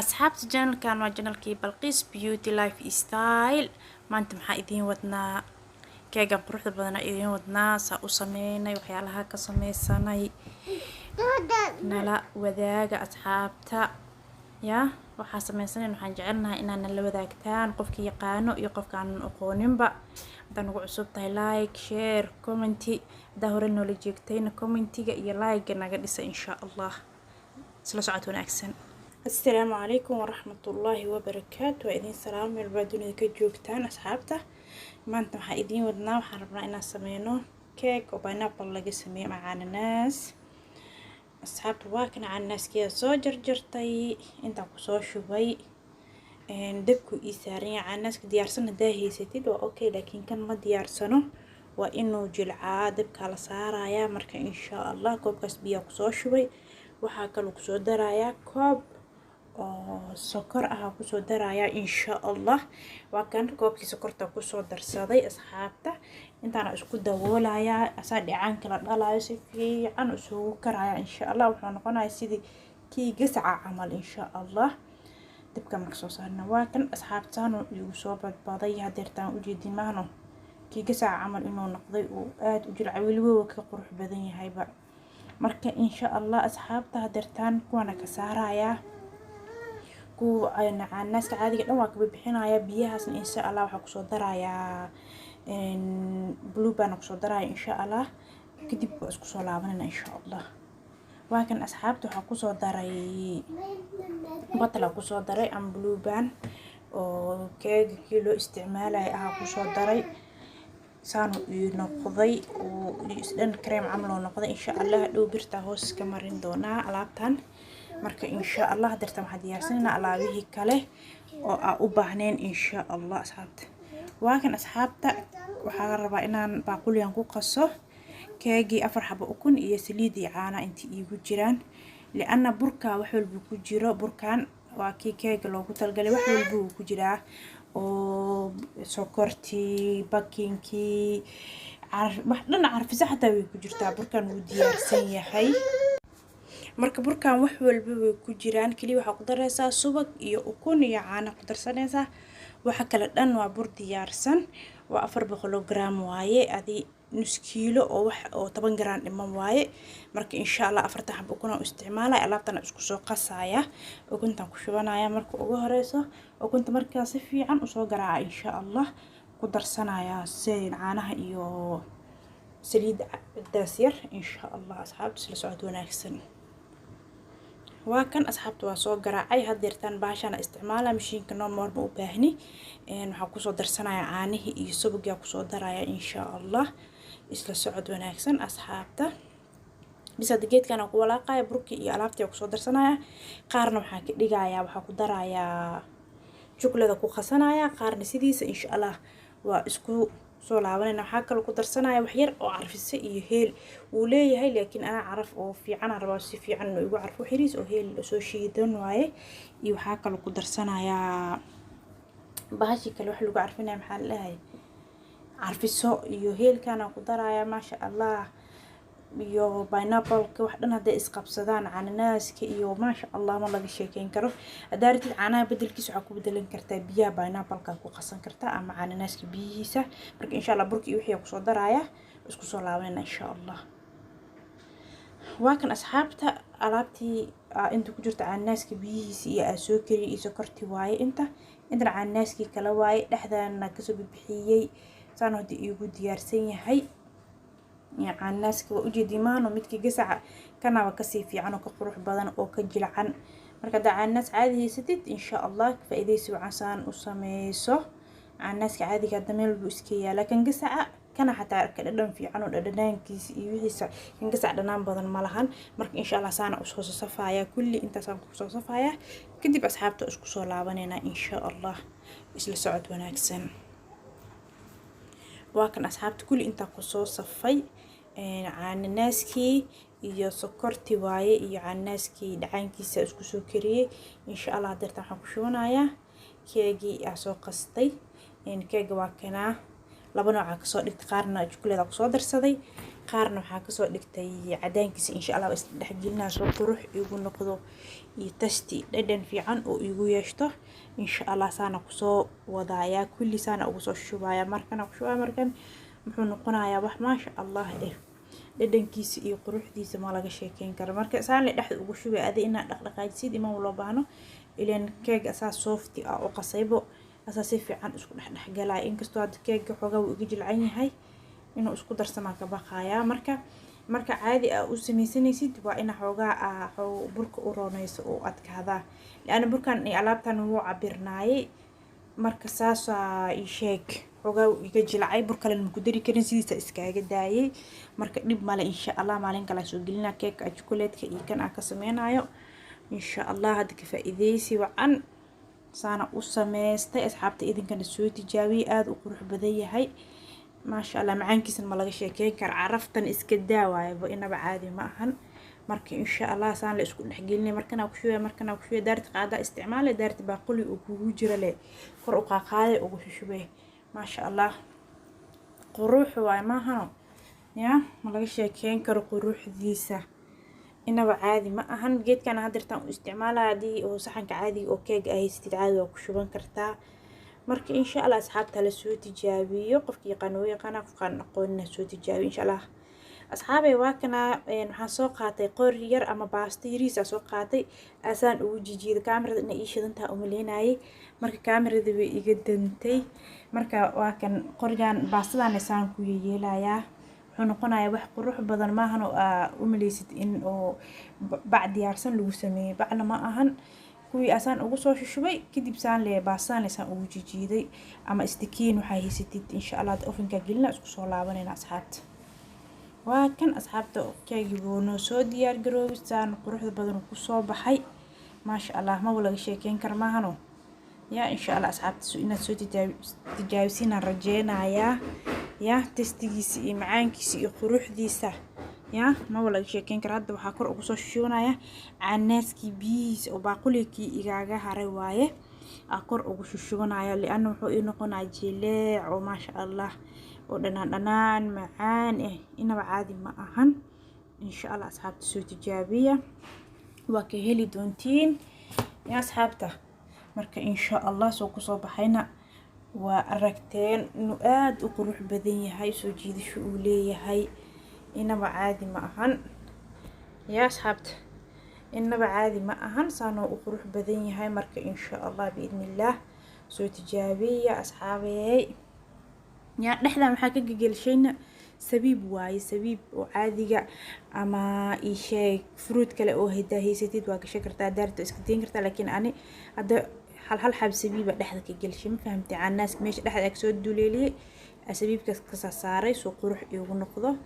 Asxaabta channelkan waa channelkii Balqiis Beauty Life Style. Maanta maxaa idiin wadnaa? Keegan quruxda badana idiin wadnaa. Saa u sameynay, waxyaalaha ka sameysanay nala wadaaga, asxaabta. Ya waxaa sameysanayn, waxaan jecelnahay inaad nala wadaagtaan, qofki yaqaano iyo qofka aanan aqooninba. Haddaa nagu cusub tahay, like, share, commenti. Haddaa hore noola joogtayna, commentiga iyo like naga dhisa, insha Allah. Isla socod wanaagsan. Assalaamu calaykum waraxmatullaahi wabarakaatu. Waa idiin salaamo meel baa dunida ka joogtaan, asxaabta. Maanta waxaa idiin wadnaa, waxaan rabnaa inaan sameyno cake oo pineapple laga sameeyo ama cananaas. Asxaabta, waa kana cananaaskeeda soo jarjartay, intaan kusoo shubay, dabku ii saaran yahay. Cananaaska diyaarsan haddaa haysatid waa okay, laakiin kan ma diyaarsano, waa inuu jilcaa, dabkaa la saarayaa. Marka insha Allah koobkaas biyaa kusoo shubay. Waxaa kaloo kusoo darayaa koob oo sokor ah kusoo darayaa, insha Allah. Waa kan koobkii sokorta kusoo darsaday, asxaabta. Intaana isku daboolayaa, asaa dhicaanka la dhalayo si fiican isugu karaya, insha Allah. Wuxuu noqonayaa sidii kii gasaca camal, insha Allah. Dabka marka soo saarna, waa kan, asxaabtaanu igu soo badbaday. Hadeertaan ujeedin maahno kii gasaca camal inuu noqday, uu aada u jilca, weliba waa ka qurux badan yahayba. Marka insha Allah, asxaabta, hadeertaan kuwana ka saarayaa, kuwa cananaaska caadiga dhan waa kaba bixinaya. Biyahaasna insha Allah waxaa kusoo darayaa blue baana kusoo daraya, insha Allah. Kadib waa isku soo laabanayna, insha Allah. Waa kan, asxaabta, waxaa kusoo daray batla, kusoo daray ama blue band oo keega kii loo isticmaalaya ahaa kusoo daray. Saanu ii noqday oo isdhan cream camal oo noqday. Insha Allah hadhow birtaa hoos ka marin doonaa alaabtan. Marka insha Allah hadeertan waxaan diyaarsanaynaa alaabihii kale oo aa u baahnayn, insha Allah. Asxaabta, waa kan, asxaabta, waxaa rabaa inaan baaquliyan ku qaso keegii. 4 xabo ukun iyo saliid iyo caana inta iigu jiraan, lianna burka wax walba ku jiro. Burkan waa kii keega loogu talagalay, wax walba uu ku jiraa, oo sokortii, bakinkii, wax dhan, carfisa xataa way ku jirtaa. Burkan wuu diyaarsan yahay. Marka burkan wax walba way ku jiraan, keliya waxaa ku dareysaa subag iyo ukun iyo caana ku darsanaysaa. Waxa kale dhan waa bur diyaarsan. Waa 400 gram waaye, adi nus kiilo oo wax oo 10 gram dhiman waaye. Marka insha Allah 4-tan xabo ukun aan u isticmaalaya. Alaabtan isku soo qasaya, ukuntan ku shubanaya. Marka ugu horeyso ukunta markaa si fiican usoo garaaca, insha Allah ku darsanaya caanaha iyo saliid cidaas yar, insha Allah. Asxaabta, isla socod wanaagsan. Waa kan, asxaabta, waa soo garaacay. Hadeertaan baashana isticmaala, mashiinka no more, ma u baahni. Waxaa kusoo darsanaya caanihii iyo subagaa kusoo daraya, insha Allah. Isla socod wanaagsan, asxaabta. Bis hadda geedkan aan ku walaaqaya burkii iyo alaabtii kusoo darsanaya. Qaarna waxaan ka dhigayaa, waxaa ku darayaa juklada, ku qasanaya, qaarna sidiisa. Insha Allah waa isku soo laabanayna. Waxaa kaloo ku darsanaya wax yar oo carfise iyo heel wuu leeyahay, laakiin anaa caraf oo fiican aan rabaa, si fiican inuu igu carfo. Xiriis oo heel soo shiidan waaye. Iyo waxaa kaloo ku darsanayaa bahashi kale wax lagu carfinaya, maxaa la dhahay, carfiso iyo heelkaana ku daraya, maasha Allah. Iyo pineapple-ka, wax dhan hadday isqabsadaan, cananaaska iyo, maasha Allah, ma laga sheekeyn karo. Haddaa rabtid, caanaha bedelkiisa waxaa ku bedelan kartaa biyaha pineapple-ka, ku qasan kartaa, ama cananaaska biyihiisa. Marka insha Allah burki iyo wixii kusoo daraya, isku soo laabanayna, insha Allah. Waa kan, asxaabta, alaabtii inta ku jirta, cananaaska biyihiisa iyo aa soo kariyay iyo sokortii waaye. Inta intana cananaaskii kale waaye, dhexdaana kasoo bixiyey. Saan hada iigu diyaarsan yahay cananaaska. Waa ujeedii maano midkii gasaca, kanaba kasii fiican oo ka qurux badan oo ka jilcan. Marka haddaa cananaas caadi haysatid, insha Allah faa-iidaysi wacan. Saan u sameyso. Cananaaska caadiga hadda meel buu iska yaalaa. Kan gasaca kana xataa ka dhadhan fiican oo dhadhanaankiisa iyo wixiisa, kan gasac dhanaan badan ma lahan. Marka insha Allah saana usoo safaya kulli, intaasaan kusoo safaya. Kadib asxaabta isku soo laabaneynaa, insha Allah. Isla socod wanaagsan. Waa kan, asxaabta, kulli intaa kusoo safay, cananaaskii iyo sokortii waaye iyo cananaaskii dhacaankiisa isku soo kariyey. Insha Allah hadeertan waxaan ku shubanayaa keegii aa soo qastay. Keega waa kanaa, Laba nooca kasoo dhigtay: qaarna jukuleed kusoo darsaday, qaarna waxaa kasoo dhigtay cadaankiisa. Insha Allah waa isla dhexgelinaa, soo qurux igu noqdo iyo taste, dhadhan fiican oo igu yeeshto, insha Allah. Saana kusoo wadaaya kulli, saana ugu soo shubaya. Markana ku shubaya, markan muxuu noqonayaa? Wax maasha Allah eh, dhadhankiisa iyo quruxdiisa ma laga sheekeyn karo. Marka saan le dhexda ugu shubay, adi inaad dhaqdhaqaajisid iman loo baahno, ileen keega asaa soft ah oo qasaybo, asaa si fiican isku dhexdhexgalaya. Inkastoo hadda keega xoogaa wuu iga jilcan yahay, inuu isku darsamaa ka baqayaa. Marka caadi aa u sameysanaysid, waa ina xoogaa aa burka u rooneyso oo adkaadaa, liana burkan iyo alaabtan wuu cabirnaayay. Marka saasaa ii sheeg, xoogaa wuu iga jilcay, bur kalena maku dari karin, sidiisa iskaaga daayay. Marka dhib male, insha Allah maalin kale soo gelinaa keeka jukuleedka iyo kan aan ka sameynayo, insha Allah. Hadda ka faa-iideysi wacan. Saana u sameystay, asxaabta, idinkana soo tijaabiyay. Aada u qurux badan yahay, maasha Allah. Macaankiisana ma laga sheekeyn kara, caraftan iska daa waayaba, inaba caadi ma ahan. Marka insha Allah saan la isku dhexgelinay. Markana ku shubay, markana ku shubay. Daarti qaadaa isticmaale, daarti baaquli uu kugu jira le kor u qaaqaaday, ugu shubay. Maasha Allah, qurux waay maahano? Ya, ma laga sheekeyn karo quruxdiisa, inaba caadi ma ahan. Geedkan hadeertaan u isticmaalaya, haddii oo saxanka caadiga oo keega ay haysatid, caadi waa ku shuban kartaa. Marka insha Allah asxaabta la soo tijaabiyo. Qofki yaqaan wuu yaqaana, qofkaan aqoonina soo tijaabiyo, insha Allah. Asxaabay, waa kana. Waxaan soo qaatay qori yar ama baasto yariis aa soo qaatay, asaan ugu jijiiday. Kaamirada inay ii shidantaha umaleynayay, marka kaamirada way iga dantay. Marka waa kan qorigan, baastadan saan ku yeelayaa. Wuxuu noqonayaa wax qurux badan maahan oo aa u maleysid in oo bac diyaarsan lagu sameeyey. Bacna ma ahan, kuwii asaan ugu soo shushubay kadib saan le baastaan le saan ugu jijiiday, ama istikiin waxaa haysatid, insha Allah. Ovenka gelina, isku soo laabanayna, asxaabta. Waa kan, asxaabta, keegii buu noo soo diyaar garoobay. Saan quruxda badan kusoo baxay, maasha Allah, maba laga sheekeyn kara maahano? Ya, insha Allah asxaabta, inaad soo tijaabisiinaan rajeynayaa. Ya, tastegiisa iyo macaankiisa iyo quruxdiisa, ya, maba laga sheekeyn kara. Hadda waxaa kor ugu soo shubanaya canaaskii biyihiisa oo baaquligii igaaga haray waaye, aa kor ugu shushubanaya, liana wuxuu ii noqonaya jileec oo maasha Allah oo dhanaan dhanaan macaan eh, inaba caadi ma ahan. Insha Allah asxaabta, soo tijaabiya, waa ka heli doontiin, ya asxaabta. Marka insha Allah soo kusoo baxayna waa aragteen inuu aada u qurux badan yahay, soo jiidasho uu leeyahay, inaba caadi ma ahan. Ya asxaabta, inaba caadi ma ahan, saanoo u qurux badan yahay. Marka insha Allah biidnillaah soo tijaabiya, asxaabeey. Yaa, dhexdan waxaa ka gegelshayna sabiib waaye, sabiib oo caadiga ama isheeg fruit kale oo hadaa haysatid waa gashan kartaa, daarta iska dayn kartaa. Laakiin ani hadda hal hal xab sabiiba dhexda ka gelshay, ma fahamtay? Canaaska meesha dhexda kasoo duleeliyey, sabiibkaas kasoo saaray soo qurux iigu noqdo.